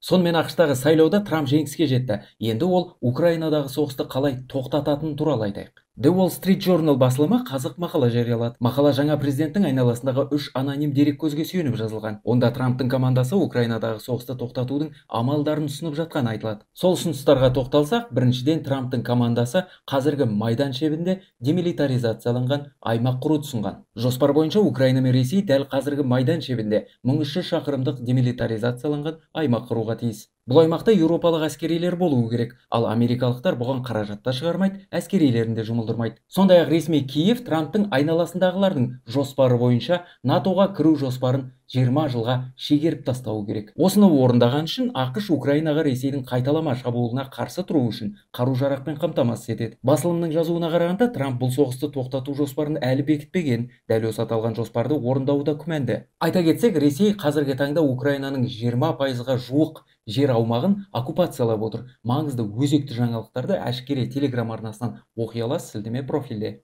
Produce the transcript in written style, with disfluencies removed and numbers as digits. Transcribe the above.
Сонымен, АҚШ-тағы сайлауда Трамп жеңіске жетті. Енді ол Украинадағы соғысты қалай тоқтататыны туралы айтайық. The Wall Street Journal басылымы қазық мақала жариялады. Мақала жаңа президенттің айналасындағы үш аноним дереккөзге сүйеніп жазылған. Онда Трамптың командасы Украинадағы соғысты тоқтатудың амалдарын ұсынып жатқаны айтылады. Сол ұсыныстарға тоқталсақ, біріншіден, Трамптың командасы қазіргі майдан шебінде демилитаризацияланған аймақ құруды ұсынған. Жоспар бойынша, Украина мен Ресей дәл қазіргі майдан шебінде 1300 шақырымдық демилитаризацияланған аймақ құруға тиіс. Бұл аймақта еуропалық әскерилер болуы керек, ал америкалықтар бұған қаражат та шығармайды, әскерилерін де жұмылдырмайды. Сондай ақ ресми Киев Трамптың айналасындағылардың жоспары бойынша НАТОға кіру жоспарын 20 жылға шегеріп тастауы керек. Осыны орындаған үшін АҚШ Украинаға Ресейдің қайталама шабуылына қарсы тұру үшін қару жарақпен қамтамасыз етеді. Басылымның жазуына қарағанда, Трамп бұл соғысты тоқтату жоспарын әлі бекітпеген. Дәл осы аталған жоспарды орындауы да күмәнді. Айта кетсек, Ресей қазіргі таңда Украинаның 20%-ға жуық жер аумағын оккупациялап отыр. Маңызды, өзекті жаңалықтарды Әшкере телеграм арнасынан оқи аласыз, сілтеме профильде.